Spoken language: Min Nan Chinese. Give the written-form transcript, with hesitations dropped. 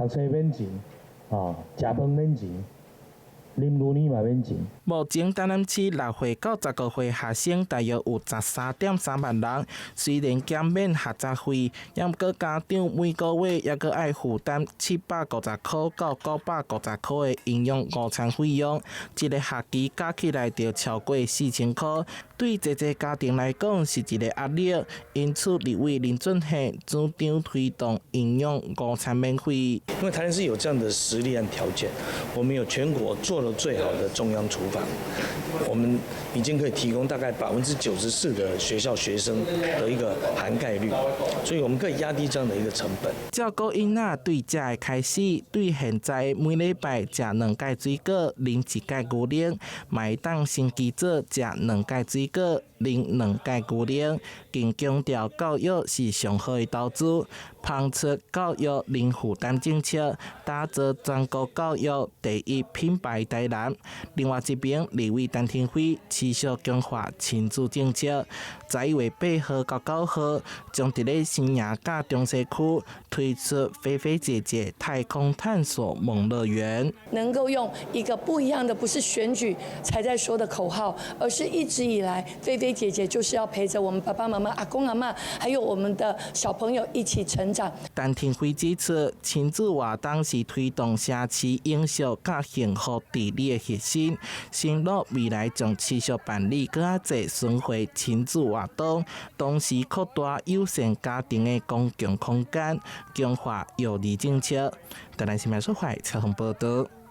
讀冊免錢，啊，食飯免錢，啉牛奶嘛免錢。目前台南市6歲到15歲學生大約有13.3萬人，雖然減免學雜費，毋過家長每個月猶閣愛負擔750塊到950塊的營養午餐費用，一个學期加起來就超過4000塊，對濟濟家庭來講是一个壓力。因此，立委林俊憲主張推動營養午餐免費。因為台南市有這樣的實力和條件，我們有全國做得最好的中央廚房，我們已經可以提供大概94%的學校學生的一個涵蓋率，所以我們可以壓低這樣的一個成本。照顧囡仔對這个開始，對現在每禮拜食兩改水果、啉一改牛奶，嘛會當升級做食兩改水果、啉兩改牛奶，更強調教育是上好的投資，拋出教育零負擔政策，打造全國教育第一品牌台南。另外一邊，立委陳亭妃持續強化親子政策，11月8號到9號，將佇咧新營佮中西區推出菲菲姐姐太空探索夢樂園。能夠用一個不一樣的，不是選舉才在說的口號，而是一直以來菲菲姐姐就是要陪着我們爸爸媽媽、阿公阿嬤，還有我們的小朋友一起成長。陳亭妃指出，親子活動是推動城市永續佮幸福治理的核心，承諾未來將持續辦理閣較濟巡迴親子活動，同時擴大友善家庭的公共空間，強化育兒政策。台南新聞說懷採訪報道。